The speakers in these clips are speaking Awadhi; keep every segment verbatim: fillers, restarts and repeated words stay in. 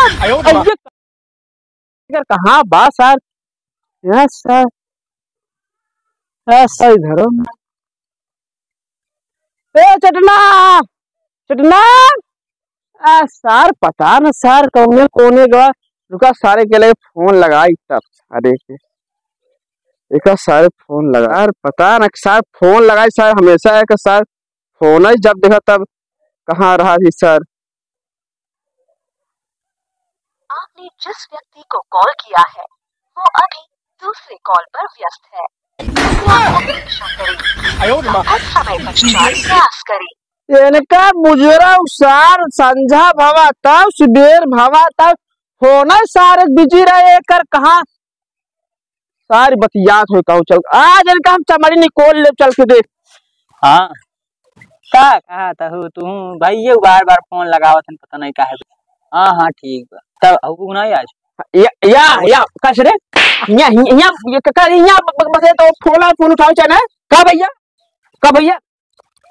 अब ये कहाँ बा सार? यहाँ सार, यहाँ सार इधरो ना। ए चटना, चटना, आ सार पता न सार कौने कोने गवा। रुका, सारे के लगे फोन लगाई तब सारे के। एक सार फोन लगा, सार पता न सार फोन लगाई सार, हमेशा है कि सार फोन ही जब देखा तब कहाँ रहा ही सार। आपने जिस व्यक्ति को कॉल किया है, वो अभी दूसरे कॉल पर व्यस्त है। कृपया प्रतीक्षा करें। कुछ समय पश्चात प्रयास करें। इनका बुजुर्ग सार संझा भवा तब, सुबेर भवा तब, फोन सारे बिजी रहे, एकर कहाँ सारी बतियात हो कहूँ चल, आज इनका हम चमड़ी निकोल ले चल के देख। हाँ, का कहा तहु तू? भाई ये बार बार फोन लगावत हन, पता नहीं काहे। हाँ, हाँ, ठीक बा। तब अबू नहीं आज? या, या, या, कस रे? या, या, या, क-, क-, या, ब-, ब-, बस ये तो फोन, फोन उठाओ चाहे ना। का भैया? का भैया?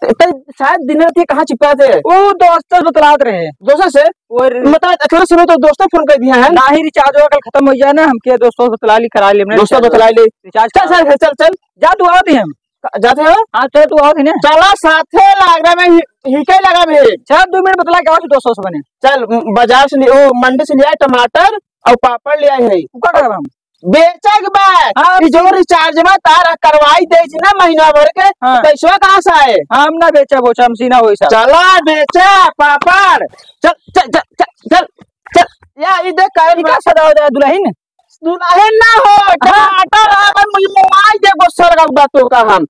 ते, ते शायद दिन रात ये कहाँ चिपका थे? वो दोस्त से बतलात रहे। दोस्त से? और मतलब, अकेले सुनो तो दोस्त फोन कर दिया है? नाही, recharge हुआ, कल खत्म हो गया ना, हमके दोस्तों से बतला ली, करा ली हमने दोस्तों recharge। बतला ली। Recharge चल, करा। चल, चल, चल। जा, तू आओ थे हम। जाते हो? हाँ, चल, तू आओ थे ना। चला, साथे लाग रहा, मैं ही, ही के लगा भी। चल, दो मिनट बतला के आओ, दोस्तों से बने। चल, म-, बाजार से ले, ओ, मंडी से ले आए टमाटर और पापड़ ले आए हैं। तू का करब हम? बेचे के बा। हाँ। ई जो recharge में तार करवाई दे छी ना महीना भर के, हाँ। पैसवा कहाँ से आए? हम ना बेचा बोचा, हम सीना होई सब। चला बेचा पापड़। चल, चल, चल, चल, चल, चल। या, ई देख, काहे ई का सजावत है दुल्हन? दुल्हन ना हो, हाँ। टमाटर है, भाई, मुझे मोबाइल दे, गुस्सा लगा हुआ तो का हम।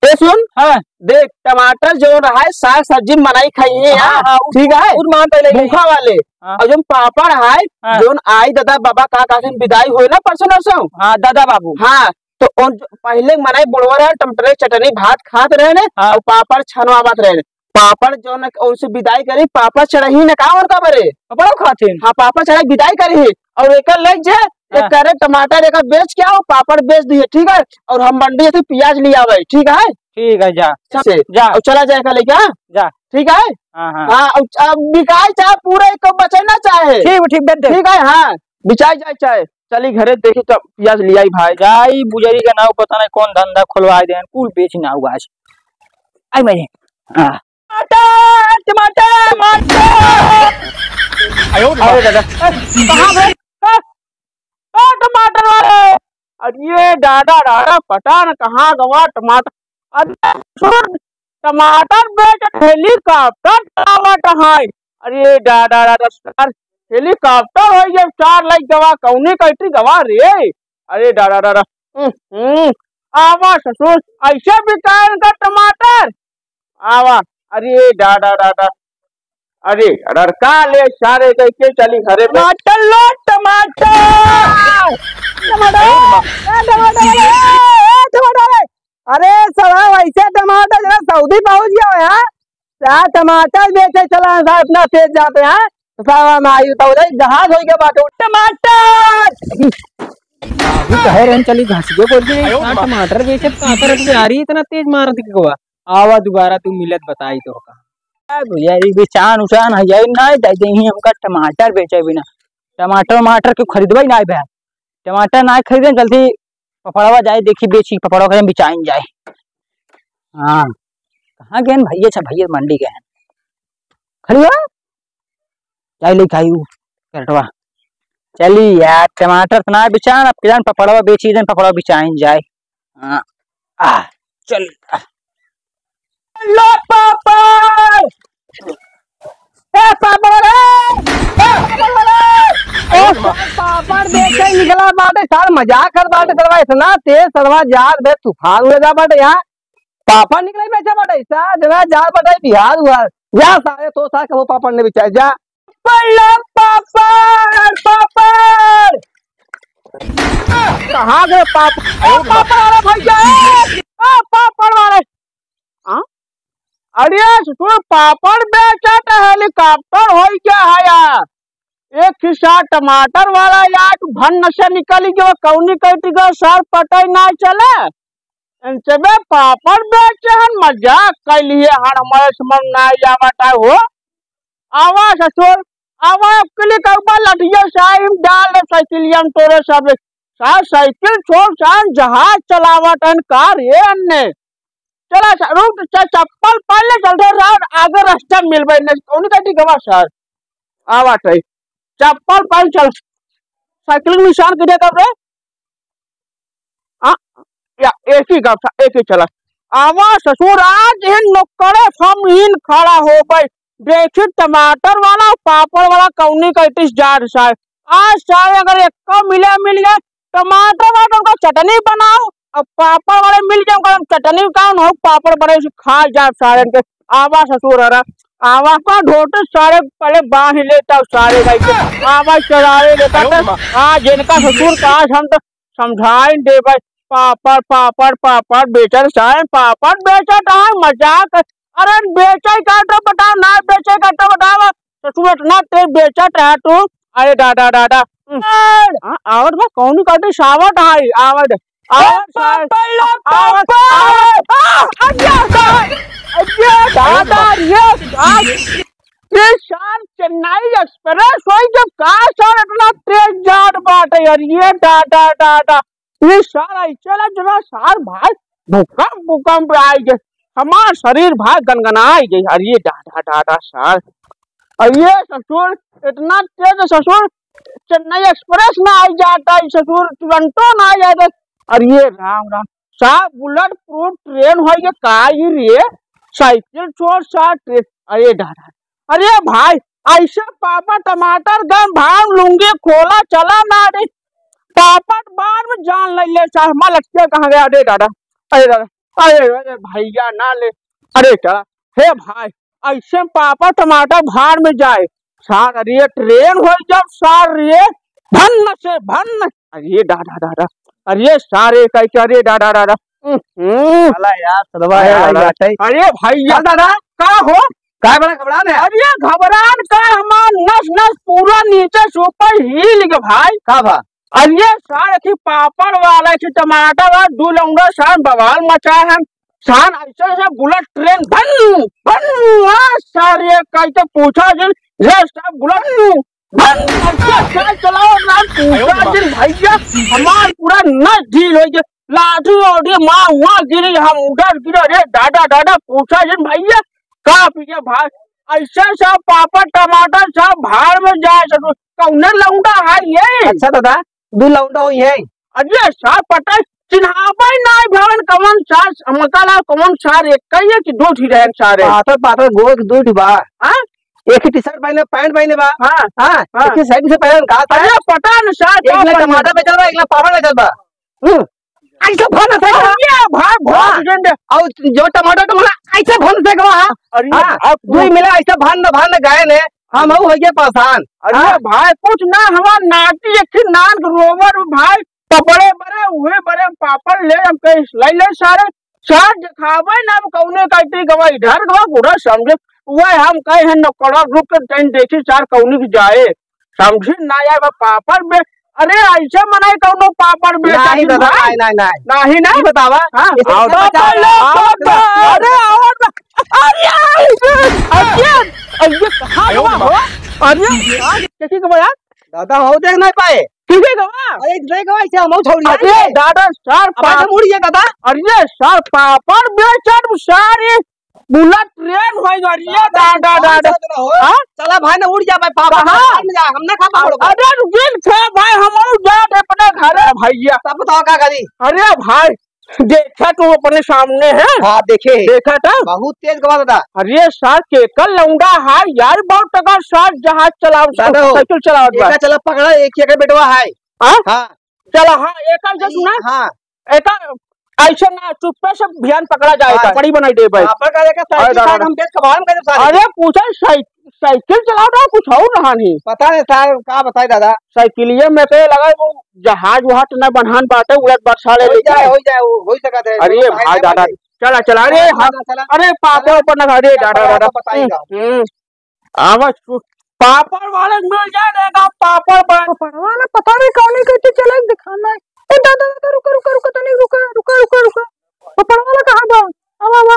ए सुन, हाँ। देख, टमाटर जो रहा है, साग सब्जी में बनाई खाई है, हाँ, हाँ, हाँ, उ-, ठीक है? उ मान तो ले भूखा वाले। हाँ। और जो पापड़ है, हाँ। जो आई दादा बाबा का, का से विदाई हुए ना परसों नरसों। हाँ, दादा बाबू। हाँ, तो उन जो पहले मनाई बुढ़वा रहे, टमाटर के चटनी भात खात रहे ने, हाँ। और पापड़ छनवावत रहे ने। पापड़ जो न, उनसे विदाई करी, पापड़ चढ़ही न का और का बरे? पापड़ खाते हैं। हाँ, पापड़ चढ़ाई विदाई करी है। और एकर लग जे, हाँ। एक करे टमाटर एकर बेच के आओ, पापड़ बेच दिए, ठीक है? और हम मंडी से प्याज ले आवे, ठीक है? ठीक है, जा। से। जा। और चला जाए का लेके, हाँ? जा। ठीक है? हाँ, हाँ। हाँ, अब, अब बिकाए चाहे पूरा, एक बचे ना चाहे। ठीक, ठीक, बेच दे। ठीक है, हाँ, बिचाई जाए चाहे। चली घरे देखी तो पियाज लियाई भाई। जाई बुजरी का नाव पता नहीं कौन धंधा खुलवाए देन, कुल बेच ना हुआ आज। आई मैं, हाँ। टमाटर, टमाटर, टमाटर। अरे दादा। कहाँ गए? हाँ? ओ टमाटर वाले, अरे दादा, दादा, पता न कहाँ गवा टमाटर। अरे सुन, टमाटर बेचत हेलीकॉप्टर चलावत है। अरे दादा, दादा, सर, हेलीकॉप्टर होइ गया, चार लाख गवा, कौने कंट्री गवा रे? अरे दादा, दादा, हम्म, हम्म, आवा ससुर, ऐसे बिकाए इनका टमाटर? आवा, अरे दादा, दादा, अरे, अरे, का ले सारे कह के चली घरे में। टमाटर लो, टमाटर। टमाटर, ए, टमाटर वाले, ए, ए, टमाटर वाले। अरे, साला, वैसे टमाटर जरा सऊदी पहुंच गया है, यार। क्या टमाटर बेचे चला है, साला, इतना तेज जाते हैं। साला, ना आई तो उधर जहाज हो गया बाटे। टमाटर। अभी कहे रहन चली घासियो बोल के, इतना टमाटर बेचे, टमाटर प्यारी इतना तेज मार दिख गवा। आवा दोबारा तू मिलत बताई तो का। ए भैया, ई बेचान उचान है, यही ना दे दे ही हमका टमाटर बेचे बिना। टमाटर वमाटर के खरीदबे ना भैया, टमाटर ना खरीदे, जल्दी पपड़वा जाए, देखी बेची पपड़वा कहीं बिचाइन जाए। हाँ, कहाँ गए भैया? अच्छा, भैया मंडी गए हैं। खड़ी हो, जाए ले खाई उ कैरेटवा। चली यार, टमाटर तो ना बिचान, अब जान पपड़वा बेची, जन पपड़वा बिचाइन जाए। हाँ, आ, चल, आ। लो पापड़! ए पापड़ रे! ए पापड़ रे! ओ सार पापड़ बेचे निकला बाटे, सार मजाक कर बाटे, सरवा इतना तेज, सरवा जात बे तूफान उड़े जा बाटे यहाँ। पापड़ निकले बेचे बाटे, सार जना जात बाटे बिहार हुआ। जा सारे तो सार कबो पापड़ नहीं बेचा, जा। पल्ला पापड़, पापड़। कहाँ गए पापड़? ओ पापड़ वाला भैया, ए, ओ पापड़ वाले। हाँ? अरे ससुर, पापड़ बेचत हेलीकॉप्टर होई क्या है यार? एक खिस्सा टमाटर वाला यार, तू भन्न से निकल गयो, कौनी कटी गयो, सर पटई ना चले। इनसे बे पापड़ बेचे हन, मजाक कर लिए हन, हमारे समझ ना आया बाटा हो। आवा ससुर, अब अबकी कउबा लठिया साइन डाल दे साइकिलिया में तोरे सब। सार साइकिल छोड़, सार जहाज चलावत हन का रे अन्ने? चला सा-, रुक, च-, चप्पल पहन ले, चलते रहो, आगे रास्ता मिलबे नहीं, कौन का ठीक हवा सार? आवत है, चप्पल पहन चल, साइकिल के निशान किधर कर रे? आ, या, एक ही गप था, एक ही चला। आवा ससुर, आज इन नुक्कड़े हम इन खड़ा हो गए। देखी टमाटर वाला, पापड़ वाला कौनी कैतिस जात सारे। आज सारे अगर एक्का मिले मिल गए, टमाटर वाला उनका चटनी बनाओ, और पापड़ वाले मिल गए, उनका चटनी का न हो, पापड़ बड़े से खा जात सारे के। आवा ससुर हरा, आवा का ढोटे सारे पहले बांध लेता सारे भाई के। आवा चरावे लेता था। आज इनका ससुर का आज हम तो समझाइन देबै, पापड़, पापड़, पापड़ बेचत सारे, पापड़ बेचत है, मजाक। अरे बेचे का तो बताओ, ना बेचे का तो बताओ। ससुर इतना तेज बेचत है तू। अरे दादा, दादा। हम्म। हाँ, आवत बा, कौन काटे सावत है, आवत, आवत, पापड़ ला, आवत, पापड़। आवत। आ, आ, क्या होता है? अरे दादा, ये, आ, ये सार चेन्नई एक्सप्रेस होई जब का सार इतना तेज जात बाटे यार, ये दादा, दादा। ये सार ऐसे ला जरा सार भाई भूकंप, भूकंप आई गए, हमार शरीर भाई गनगनाई गई। अरे दादा, दादा सार, अरे ससुर इतना तेज ससुर, चेन्नई एक्सप्रेस ना आई जाता है ससुर, तुरंतो ना आई जाता। अरे राम राम, सार बुलेट प्रूफ ट्रेन होई के का ई रे, साइकिल छोड़ सार ट्रेन। अरे दादा, अरे भाई, ऐसे पापड़, टमाटर, गम, भाम, लुंगी खोला चला ना रे। पापड़ बार में जान ले ले, चाहे हमार लठिया कहाँ गया? अरे दादा, अरे दादा, अरे, अरे भैया ना ले, अरे चला, हे भाई, ऐसे पापड़, टमाटर भाड़ में जाए, सार, अरे ट्रेन हो जब सार रे, भन्न से भन्न, अरे दादा, दादा, अरे सारे कह के, अरे दादा, दादा, हम्म। साला यार, सदवा अरे यार, दादा। बाटे। अरे भैया। का दादा? का हो? काय बड़ा घबरान है? अरे घबरान का, हमार नस नस पूरा नीचे से ऊपर हिल गया भाई। का बा? अरे सार की पापड़ वाला की टमाटर और दू लौंडा सार बवाल मचा है। सार ऐसे ऐसे बुलेट ट्रेन भन भन, आ सार ये कह के पूछा जिन, ये सब बुलेट भन, भन, ऐसे सार चलाओ ना, पूछा जिन भैया, हमार पूरा नस ढील हो गया। लाठी ओठी मार हुआ गिरी, हम उधर गिरे, अरे दादा, दादा, पूछा जिन भैया, का पीछे भाई, ऐसे सब पापड़ टमाटर सब भाड़ में जाए, सब कौने लौंडा है ये? अच्छा दादा, दू लौंडा हुई है। अरे सार पता चिन्हावे नाई भवन कौन सार, हमका ला कौन सार, एक ही है कि दू ठी रहन सारे? पातर पातर गोर दू ठी बा। हाँ? एक ही टी-शर्ट पहने, पैंट पहने बा। हाँ। हाँ, हाँ। एक ही साइड से पहने का सार? अरे पता न सार, एक का ला पहने? टमाटर बेचल बा, एक ला पापड़ बेचल बा। हम्म। ऐसे भन से कहा। अरे भाई, बहुत हाँ। झंडे। और जो टमाटर, टमाटर ऐसे भन से कहा। अरे हाँ, भाई, दुई मिला ऐसे भन, भन गए ने, हम हो गए परेशान। अरे हाँ। भाई, कुछ ना, हमार नाती एक ही नान रोवर भाई, पपड़े बरे, उहे बरे पापड़ ले, हम कहे, ले ले सारे, सार दिखावे ना, हम कौने कहते गवा, इधर गवा, पूरा समझे, वह हम कहे हैं, न कड़ा रुक के तैन देखी, सार कौनी की जाए। समझी ना आए बा पापड़ बे-, अरे ऐसे मनाई कौनो पापड़ बेचा नहीं दिन दादा, भर। नहीं, नहीं, नहीं। नहीं ना? नहीं बतावा। हाँ। इसे आओ, पापड़ लो, आओ, पापड़। अरे आओ ना। अरे, अरे, अरे, अरे, कहाँ आयो गवा हो? अरे, यार, किसी को बोला? दादा हो देख नहीं पाए। किसी को बोला? अरे, नहीं गवा, इसे हम छोड़ दिया। अरे, दादा, सार, अब पाप- हम उड़ गया दादा। अरे, सार, पापड़ बेचत सारे बुलेट ट्रेन होई गई, अरे दादा, दादा, दादा। हो। हाँ? चला भाई ना उड़ जा भाई, पापा कहाँ? हम जा, हम ना खा पापड़ को। अरे रुकिन खा भाई, हम और जा अपने घर है भैया। तब बताओ का करी? अरे भाई, देखा तू अपने सामने है? हाँ, देखे। देखा था? बहुत तेज गवा दादा। अरे सार, केकर लौंडा है यार, बहुत टका सार जहाज चलाव, दादा हो। साइकिल चलावत बा। एका चला पकड़ा, एक ही एकर बेटवा है। हाँ? हाँ। चला, हाँ, एका से सुना? हाँ। एका ऐसे ना, चुप्पे से भियान पकड़ा जाए हाँ। का, बड़ी बनाई दे भाई। पापड़ का लेके साइकिल अरे दादा। हम बेच के बाहर में गए सारे। अरे पूछा साइ-, साइकिल चलावत रहा, कुछ और रहा नहीं। पता नहीं सार, का बताए दादा। साइकिलिया में के लगा वो जहाज वहाज न बनहान बाटे, उड़त बाटे सारे हो लेके। जाए, हो जाए, वो हो ही सकत है। अरे वो भाई बताए दादा, नहीं। चला, चला, अरे चला, हाँ, चला, चला। अरे पापड़ चला। ऊपर ना खा, अरे चला, दादा, पकड़ा दादा। तो बताइएगा। हम्म, हम्म। आवाज सु-, पापड़ वाले मिल जाए ना, एकदम पापड़ वाले। पापड़ वाला पता नहीं कौन ही कहते चला एक दिखाना है। ए दादा, दादा, रुका, रुका, रुका, तनी रुका, रुका, रुका, रुका। पापड़ वाला कहाँ बा? आवा, आवा।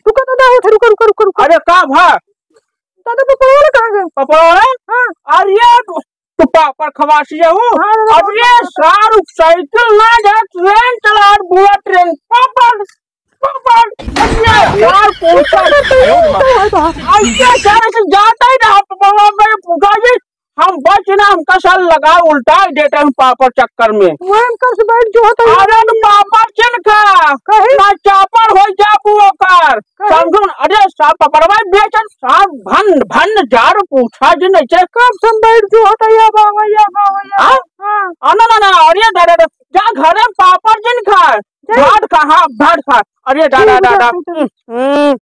रुका दादा, उठ, रुका, रुका, रुका, रुका। अरे का भा? अरे पपड़वा कहाँ गए? पपड़वा? हाँ। अरे तू, तू पापड़ खवासी है वो। हाँ, हाँ, अरे हाँ। सार साइकिल ना जा, ट्रेन चला, बुआ ट्रेन। पापड़, पापड़। अरे यार, कौन सा? अरे यार, ऐसे जाता ही ना, पपड़वा में पूछा जी, हम बच ना, हमका साल लगा, उल्टा ही देते हैं पापड़ चक्कर में। वो हमका से बैठ जो होता है। अरे तो पापड़ चिन खा, कहीं? ना चापड़ हो जाबू ओकर। कहीं? समझो ना, अरे साहब पपड़वा बेचन, साहब भन भन जार पूछा जी नहीं चे। कब से हम बैठ जो होता है, या बाबा, या बाबा, या हाँ? बाबा। हाँ। आ, ना, ना, ना, अरे दादा, दा-, जा घरे में पापड़ जिन खा, जा। भात खा, हाँ, भात खा। अरे दादा, ठीक बा, दादा, ठीक बा। हम्म, हम्म।